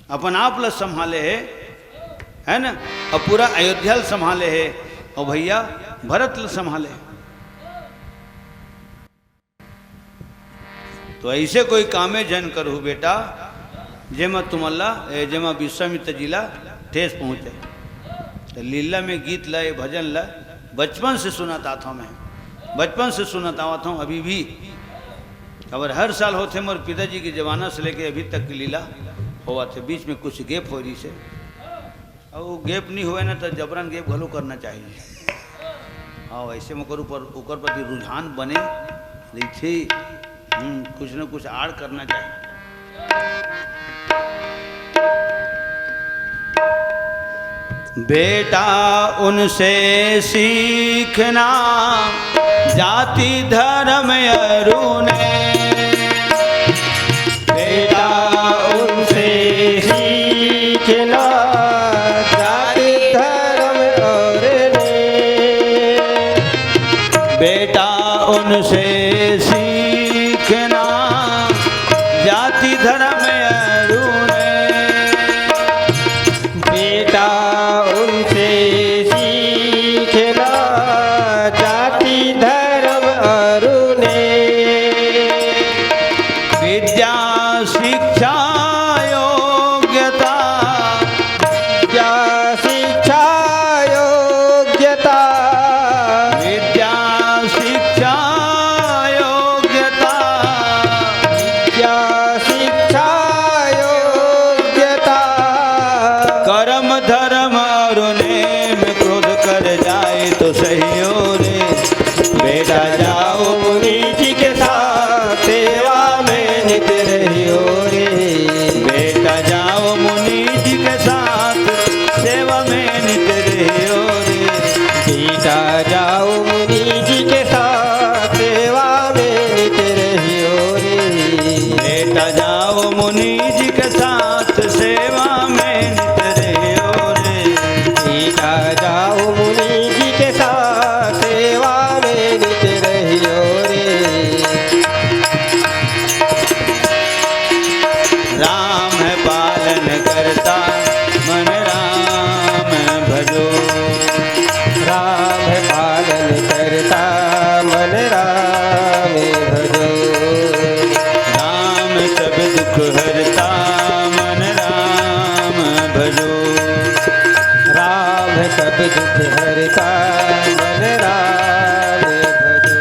अपन आप ल संभाले हे, है ना? अब पूरा अयोध्या ल संभाले हे, और भैया भरत ल संभाले हे। तो ऐसे कोई कामे झन करहू बेटा, जेमा तुमन ला, ए, जेमा विश्वामित्र जी ला ठेस पहुँचे। तो लीला में गीत ला, ये भजन ला बचपन से सुनत आत हौं मैं, बचपन से सुनत आवत हौं अभी भी। अबर हर साल होथे, मोर पिताजी के जमाना से लेके अभी तक की लीला होवत हे। बीच में कुछ gap हो रहिसे, अउ gap नहीं होवे ना, तो जबरन gap घलो करना चाहिए। हाँ, वैसे में ओकर ऊपर, ओकर प्रति रुझान बने रहिथे। हम्म, कुछ न कुछ आड़ करना चाहिए। बेटा उनसे सीखना जाति धर्म अरु नेम। बेटा उनसे सीखना जाति धर्म और नेम। बेटा उनसे सीखना जाति धर्म अरु नेम। बेटा उनसे सीखना जाति धर्म अरु नेम। विद्या शिक्षा योग्यता। विद्या शिक्षा योग्यता। विद्या शिक्षा योग्यता। विद्या शिक्षा योग्यता। कर्म धर्म अरु नेम, क्रोध कर जाए तो सही हो रे। बेटा जाओ मुनि जी के साथ, सेवा में नित रहियो रे। बेटा जाओ मुनि जी के साथ, सेवा में नित रहियो रे। बेटा जाओ मुनि जी के साथ, सेवा में नित रहियो रे। बेटा जाओ मुनि जी के साथ, सेवा में नित रहियो रे। बेटा जाओ मुनि जी के साथ, सेवा में नित रहियो रे। राम है पालन करता, मन राम भजो। राम है पालन करता, मन राम भजो। राम सब दुख हरता, मन राम भजो। राम सब दुख हरता, मन राम भजो।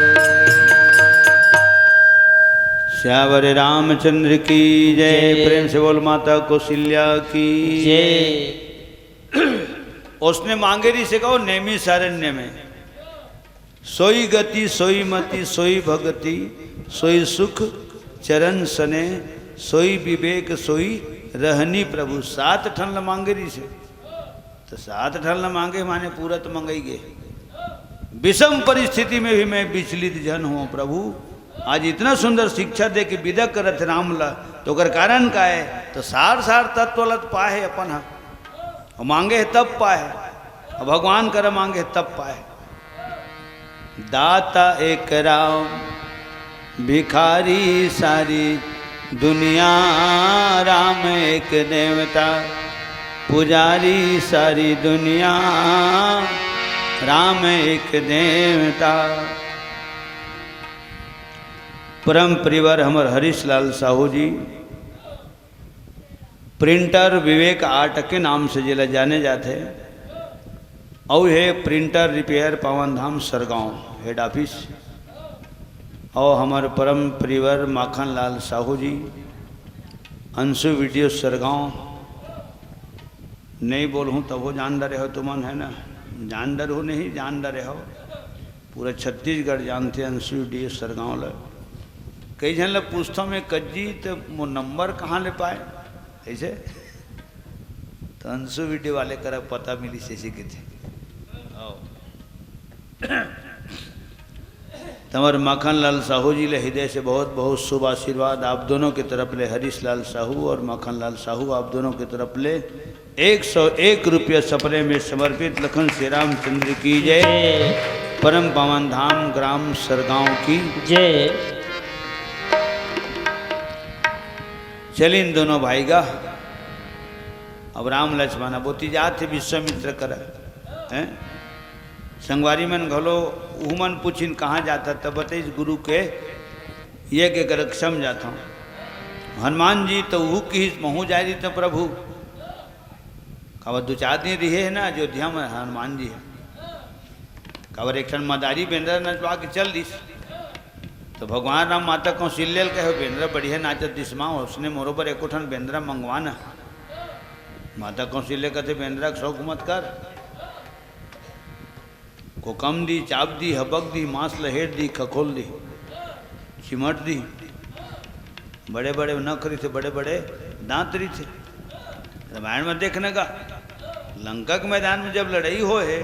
सियावर रामचंद्र की जय। जय। प्रेम से बोल माता कौशल्या की जय। उसने मांगे रहिसे का वो नैमिषारण्य में, सोई गति, सोई मति, सोई भगति, सोई सुख चरण सने, सोई विवेक, सोई रहनी प्रभु। सात ठन ल मांगे रहिसे। तो सात ठन ल मांगे माने पूरा तो मंगई गे। विषम परिस्थिति में भी मैं विचलित झन हों प्रभु। आज इतना सुंदर शिक्षा दे के विदा करत हे राम ला, तो ओकर कारण का है? तो सार सार तत्व ला तो पाए हे अपन ह, अउ मांगे हे तब पाए हे, अउ भगवान करा मांगे हे तब पाए हे। दाता एक राम, भिखारी सारी दुनिया, राम एक देवता, पुजारी सारी दुनिया, राम एक देवता। परम प्रियवर हमर हरीश लाल साहू जी, प्रिंटर विवेक आर्ट के नाम से जेला जाने जाथे, अउ हे प्रिंटर रिपेयर पावन धाम सरगांव हेड ऑफिस, अउ हमर परम प्रियवर माखन लाल साहू जी, अंशु वीडियो सरगांव, नहीं बोलहूँ तभो जान डरे हो तुमन, है ना? जान डरहू नहीं, जान डरे हो। पूरा छत्तीसगढ़ जानथे अंशु वीडियो सरगांव ल। कई झन ल पूछथंव मैं, "कज्जी, त मोर नंबर कहाँ ले पाए?" ऐसे तो अंशु वीडियो वाले करा पता मिलिस, ऐसे कथे। आओ। तमर माखन लाल साहू जी ले हृदय से बहुत बहुत शुभ आशीर्वाद आप दोनों की तरफ ले। हरीश लाल साहू और माखन लाल साहू, आप दोनों की तरफ ले एक सौ एक रुपया सपने में समर्पित। लखन श्री रामचंद्र की जय। परम पावन धाम ग्राम सरगांव की जय। चलिन दोनों भाई गा, अब राम लक्ष्मण बोती जात हे विश्वामित्र करा, हैं? संगवारी मन घलो उहू मन पूछिन, "कहाँ जात हस?" तब बतइस, "गुरु के यज्ञ कर सम जात हंव।" हनुमान जी तो उहू किहिस, "महूँ जाय रहितेंव प्रभु।" काबर दू चार दिन रिहे हे ना अयोध्या में हनुमान जी ह। काबर एक ठन मदारी बेंदरा नचवा के चल दिस। तो भगवान राम माता कौशल्या ल कहे, "बेंदरा बढ़िया नाचत दिस माँ, ओसने मोरो बर एको ठन बेंदरा मंगवा ना।" माता कौशल्या कथे, "बेंदरा के शौक मत कर।" कोकम दी, चाप दी, हबक दी, मांस ल हेर दी, खखोल दी, चिमट दी। बड़े-बड़े नख रहिथे, बड़े-बड़े दांत रहिथे। रामायण में देखने का, लंका के मैदान में जब लड़ाई होय हे,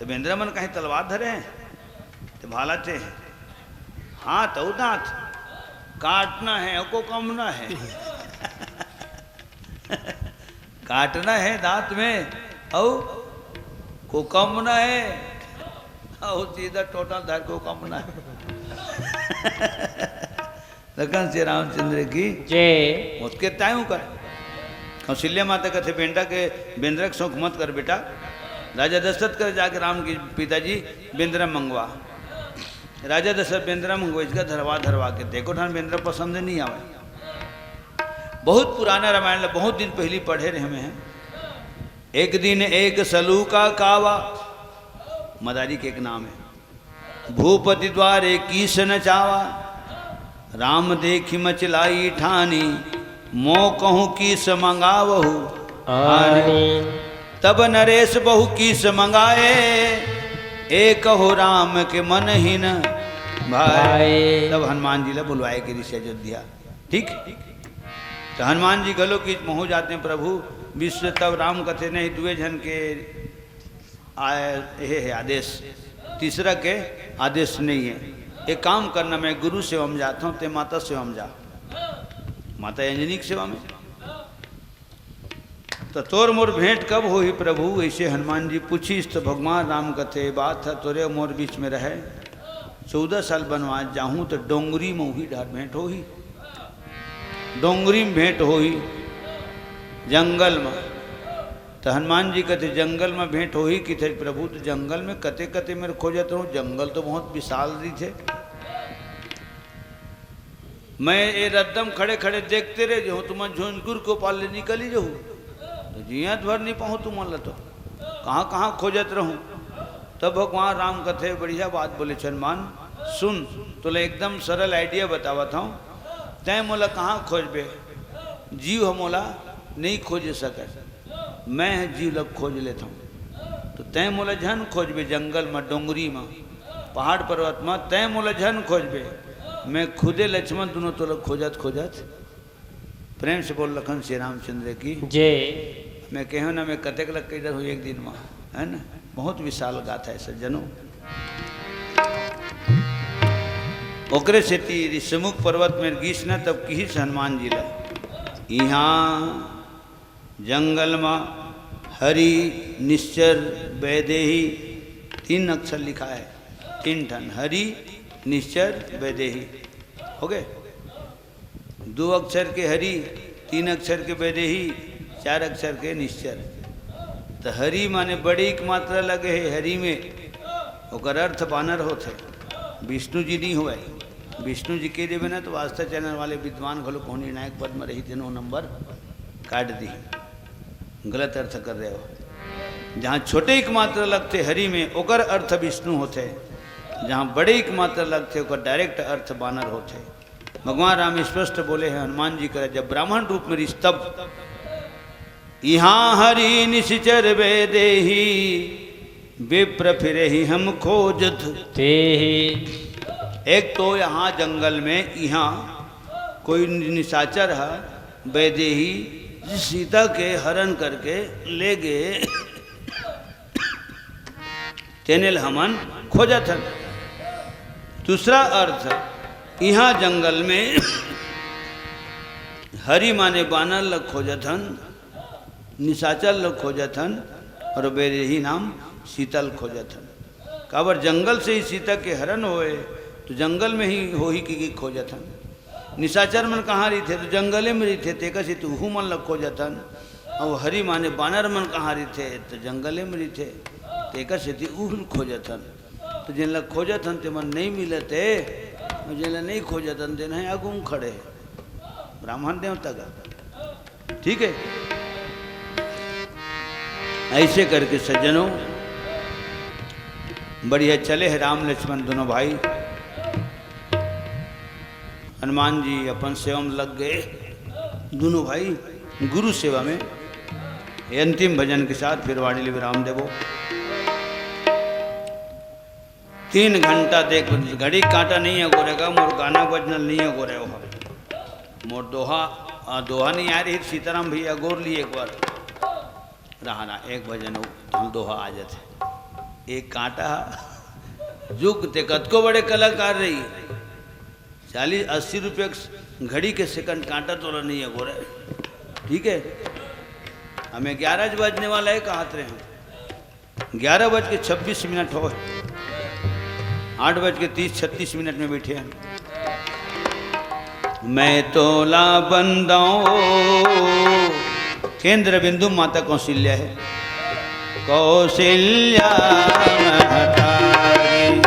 त बेंदरा मन कहीं तलवार धरे हे, त भाला ते हे। हाथ अउ दांत काटना हे, कोकमना हे। काटना हे दांत में, अउ कोकमना हे, अउ सीधा टोटल धर कोकमना हे। लखन श्री रामचंद्र की जय। ओतके ताय हूँ कर। कौशल्या माता कथे, "बेंदरा के, बेंदरा के शौक मत कर बेटा। राजा दशरथ कर जाके राम की पिताजी बेंदरा मंगवा।" राजा दशरथ बेंदरा मंगवा, इसका धरवा धरवा के देखो, ठान बेंदरा पसंद नहीं आवे। बहुत पुराना रामायण ल, बहुत दिन पहली पढ़े रहे में हे। एक दिन एक सलूका कावा, मदारी के एक नाम हे। भूपति द्वारे कीस नचावा, राम देखि मचि लाइ ठानी, मो कहूँ कीस मंगावहु आनी। आनी। तब नरेश बहु कीस मंगाए, एकहु राम के मन ही न भाए। भाए। तब हनुमान जी ला बुलवाए गिरिस अयोध्या। ठीक? त हनुमान जी घलो किहिस, "महूँ जातेंव प्रभु।" विश्व तब राम कथे, "नहीं, दुए झन के आय, हे, हे आदेश, तीसरा के आदेश नहीं हे। एक काम करना, मैं गुरु सेवा में जात हंव, तें माता सेवा में जा।" माता अंजनी के सेवा में। "त तोर मोर भेंट कब होही प्रभु?" ऐसे हनुमान जी पूछिस, त भगवान राम कथे, "बात ह तोरे मोर बीच में रहे, चौदह साल बनवास जाहूँ त डोंगरी में उही डहर भेंट होही, डोंगरी में भेंट होही, जंगल में।" त हनुमान जी कथे, "जंगल में भेंट होही किथे प्रभु, त जंगल में कते कते मेर खोजत रहूँ, जंगल तो बहुत विशाल रहिथे।" मैं ए रद्दम खड़े खड़े देखते रह जाहूँ, तुमन झुंझुनपुर के पार ले निकली जाहू, त जियत भर नहीं पाहूँ तुमन ल तो। कहाँ कहाँ खोजत रहूँ। तब भगवान राम कथे, बढ़िया बात बोले, "हनुमान सुन, तोला एकदम सरल idea बतावत हंव। तैं मोला कहाँ खोजबे? जीव ह मोला नहीं खोजे सकय, मैं ह जीव ल खोज लेथंव। तो तैं मोला झन खोजबे, जंगल म, डोंगरी म, पहाड़ पर्वत म तैं मोला झन खोजबे, मैं खुदे लक्ष्मण दुनों तोला खोजत खोजत।" प्रेम से बोल लखन श्री रामचंद्र की। जय। मैं कहेंव ना, मैं कतेक ल कहि डरहूँ एक दिन म, है ना? बहुत विशाल गाथा हे सज्जनों। ओकरे सेती ऋषमुख पर्वत में गिस न, तब किहिस हनुमान जी ला, "इहाँ जंगल म हरि निश्चर वैदेही", तीन अक्षर लिखा है, तीन ठन, हरि निश्चर वैदेही। हो गए? दो अक्षर के हरि, तीन अक्षर के वैदेही, चार अक्षर के निश्चर। त हरि माने बड़े एक मात्रा लगे हे हरि में, ओकर अर्थ बानर होथे, विष्णु जी नहीं होवय। विष्णु जी कहि देबे ना, तो आस्था चैनल वाले विद्वान घलो कोनो निर्णायक पद में रही, तेनो नंबर काट दी, गलत अर्थ कर रहे हो। जहाँ छोटे एक मात्रा लगथे हरि में, ओकर अर्थ विष्णु होथे, जहाँ बड़े एक मात्रा लगथे, ओकर direct अर्थ बानर होथे। भगवान राम स्पष्ट बोले हैं हनुमान जी करा, जब ब्राह्मण रूप में रिस तब, "इहाँ हरि निशिचर वैदेही, विप्र फिरहिं हम खोजत। तेहि। एक तो यहाँ जंगल में, यहाँ कोई निशाचर है, वैदेही, जिस सीता के हरण करके ले गए, तेने ल हमन खोजत हन। दूसरा अर्थ, यहाँ जंगल में हरि माने बानर ल खोजत हन, निशाचर ल खोजत हन, और वैदेही नाम सीता ल खोजत हन। काबर जंगल से ही सीता के हरण होए, तो जंगल में ही होही कि, कि खोजत हन। निशाचर मन कहाँ रहिथे? तो जंगले में रहिथे, तेकर सेती उहू मन ल खोजत हन। अउ हरि माने बानर मन कहाँ रहिथे? तो जंगले में रहिथे, तेकर सेती उहू ल खोजत हन। तो जेन ल खोजत हन, ते मन नइ मिलत हे, अउ जेन ल नइ खोजत हन, तेन ह आगू म खड़े हे, ब्राह्मण देवता का। ठीक है, ऐसे करके सज्जनों, बढ़िया चले हैं राम लक्ष्मण दोनों भाई। हनुमान जी अपन सेवा में लग गए, दोनों भाई गुरु सेवा में। ये अंतिम भजन के साथ फिर वाणी ले विराम देबो। तीन घंटा देख, घड़ी कांटा नहीं है गोरे का, मोर गाना बजना नहीं है गोरे हो। मोर दोहा, आ, दोहा नहीं आ रही, सीताराम भैया गोर लिए एक बार। रहा ना, एक भजन हो, हम दोहा आ जाते। एक कांटा, जुग ते कतको बड़े कलाकार रही, चालीस अस्सी रुपये घड़ी के सेकंड कांटा तोला नहीं है गोरे। ठीक है, हमें ग्यारह बजने वाला है, कहा रहे हम। ग्यारह बज के छब्बीस मिनट हो, आठ बज के तीस छत्तीस मिनट में बैठे हैं। मैं तोला बंदाऊं, केंद्र बिंदु माता कौशल्या है। कौशल्या महतारी,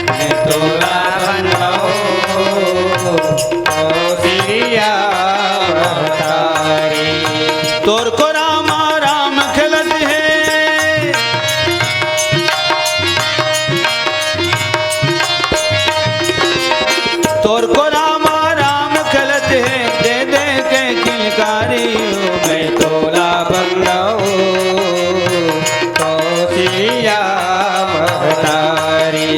मैं तोला बंदाऊं, कौशल्या महतारी। तोर को रामा राम खेलत है, तोर को रामा राम खेलत है, दे दे के किलकारी। मैं तोला बंदाऊं, कौशल्या महतारी।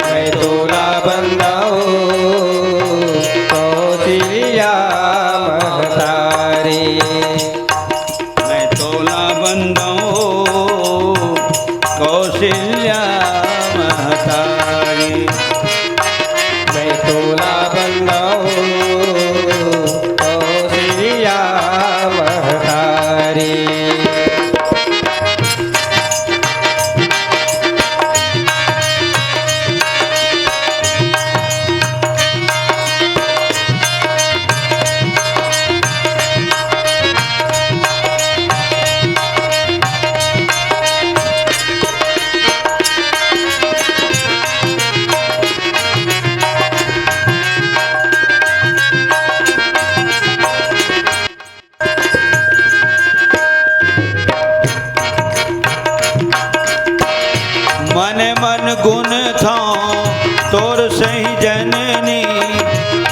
मैं तोला बंदाऊं, कौशल्या महतारी। मैं तोला बंदाऊं, कौशल्या महतारी। मैं तोला बंदाऊं, कौशल्या महतारी। मन मन गुन थां तोर सही जननी,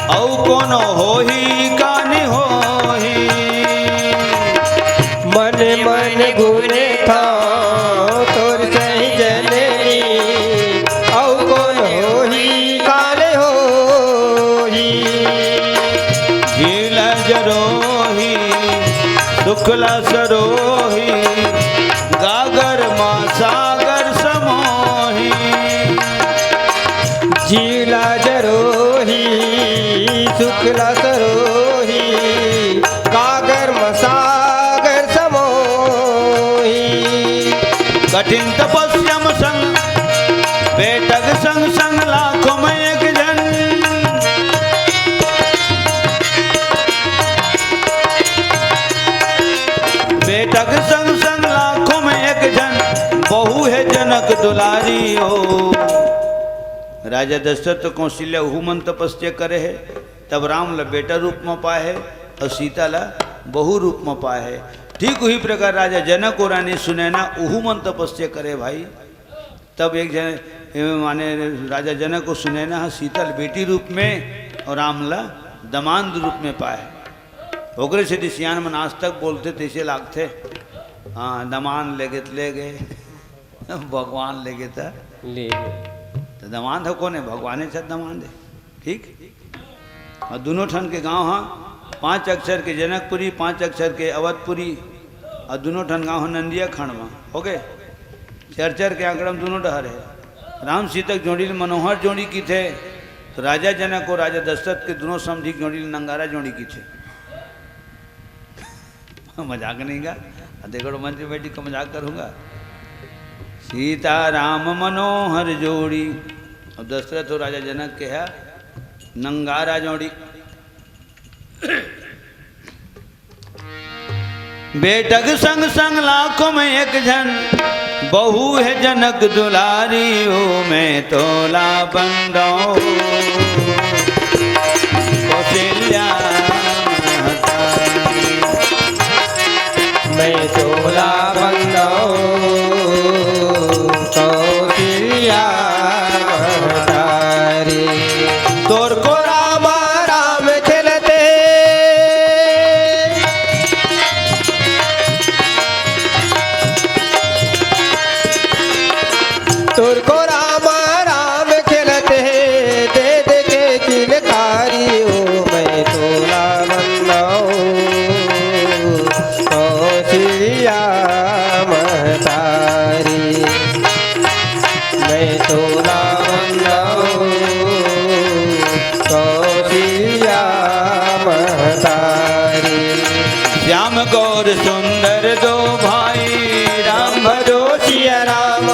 अउ कोनो होही कानी होही। मन मन गुन थां तोर सही जननी, अउ कोनो होही काले होही। झील जरोही, सुखला सरोही, गागर मा सागर समोही। झीला जरोही, सुखला सरोही, गागर मा सागर समोही। कठिन तपस्या म संग, बेटक संग संग लाखों में एक जन। बेटक संग संग लाखों में एक जन, बहू है जनक दुलारी हो। राजा दशरथ तो कौशल्या उहू मन तपस्या करे है, तब राम ल बेटा रूप म पाए है और सीता ल बहू रूप म पाए है। ठीक उही प्रकार राजा जनक और रानी सुनैना उहू मन तपस्या करे भाई। तब एक जन, ए, माने राजा जनक और सुनैना ह सीता ल बेटी रूप में और राम ल दमांद रूप में पाए। ओकरे सेती सियान मन आज तक बोलथे, तइसे लागथे। हाँ, दमांद लेगे त लेगे, भगवान लेगे त ले। त दमांद ह कोन हे? भगवान हे, छत दमांद हे। ठीक। अउ दूनों ठन के गांव ह पांच अक्षर के जनकपुरी, पांच अक्षर के अवधपुरी, अउ दूनों ठन गांव ह नंदिया खंड म। OK, चरचर के आंकड़ा म दूनों डहर हे। राम सीता के जोड़ी ल मनोहर जोड़ी किथे, त राजा जनक अउ राजा दशरथ के दूनों समधी के जोड़ी ल नंगारा जोड़ी किथे। मजाक नहीं गा। अउ देखो, मंच में बैठी के मजाक करूंगा। सीता राम मनोहर जोड़ी, अउ दशरथ अउ राजा जनक के हे नंगारा जोड़ी। बेटक संग संग लाखों में एक झन, बहू हे जनक दुलारी, ओ मैं तोला बंदो कौशल्या महतारी। मैं तोला बंदो कौशल्या महतारी। तोर को रामा राम खेलते, तोर को रामा राम खेलते, दे दे के किलकारी, ओ मैं तोला बंदो कौशल्या महतारी। मैं तोला बंदो कौशल्या महतारी। श्याम गौर सुंदर दो भाई, राम भजो सिया राम।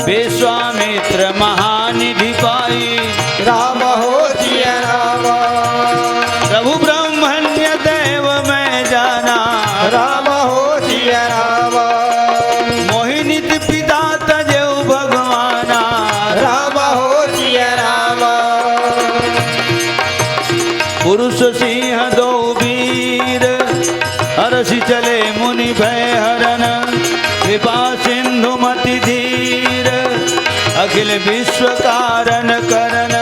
विश्वामित्र महानिधि पाई, राम हो सिया राम। प्रभु ब्रह्मण्य देव मैं जाना, राम हो सिया राम। मोहिनी पिता तजेउ भगवाना, राम हो सिया राम। पुरुष सिंह दो वीर, हरषि चले मुनि भय हरन। कृपा सिंधु मति धीर, अखिल विश्व कारण करन।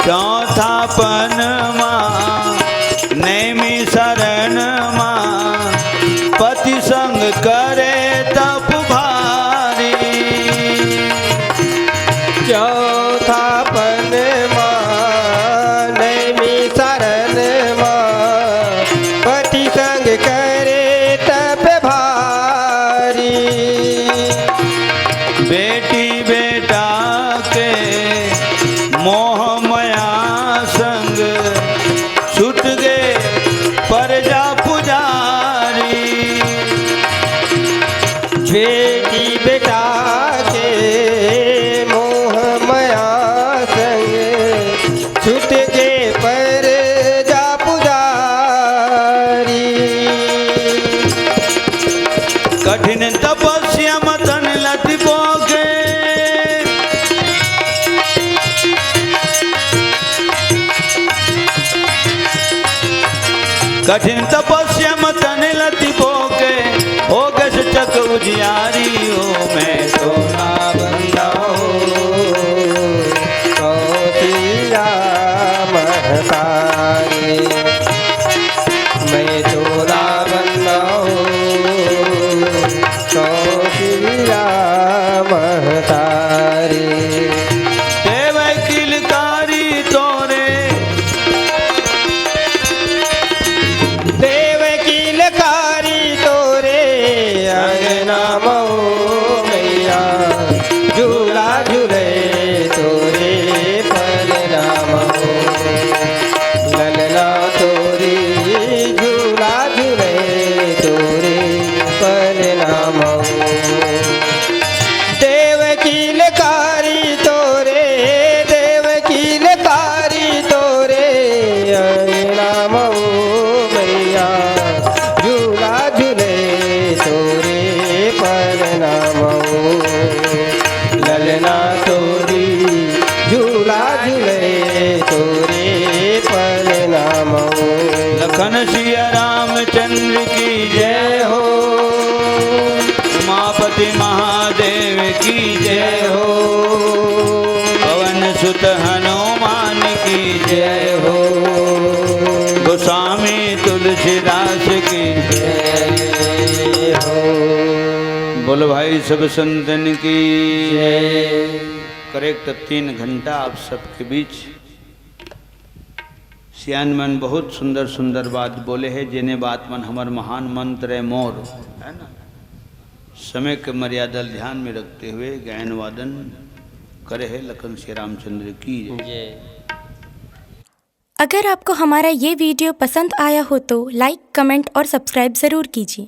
चौथा पन मा नैमी शरण मा, पति संग करे तप भारी। चौथा पन मा नैमी शरण मा, पति संग करे तप भारी। बेटी बेटा के मोह मया संग, छूट गे परजा पुजारी। बेटी बेटा के मोह मया संग, छूट गे परजा पुजारी। कठिन तपस्या म तन ल तिपोके, कठिन तपस्या म तन ल तिपोके, होगे सूचक उजियारी, ओ मैं तोला बंदो कौशल्या महतारी। मैं तोला बंदो कौशल्या महतारी। देवै किलकारी तोरे, देवै किलकारी तोरे अंगना मऊ मैया, झूला झूले तोरे पलना मऊ। ललना तोरी झूला झूले तोरे पलना मऊ। देवै किलकारी तोरे, देवै किलकारी तोरे अंगना मऊ मैया, झूला झूले तोरे पलना मऊ। ललना तोरी झूला झूले तोरे पलना मऊ। लखन सिया रामचंद्र की जय हो, उमापति महादेव की जय हो, पवन सुत हनुमान जय हो। गोस्वामी तुलसीदास की जय हो। बोलो भाई सब संतन की जय। करेक्ट तीन घंटा आप सबके बीच सियान मन बहुत सुंदर सुंदर बात बोले हे, जेने बात मन हमर महान मंत्र हे मोर, है ना? समय के मर्यादा ल ध्यान में रखते हुए गायन वादन करे हे लखन श्री रामचंद्र की जय। अगर आपको हमारा ये वीडियो पसंद आया हो तो लाइक, कमेंट और सब्सक्राइब ज़रूर कीजिए।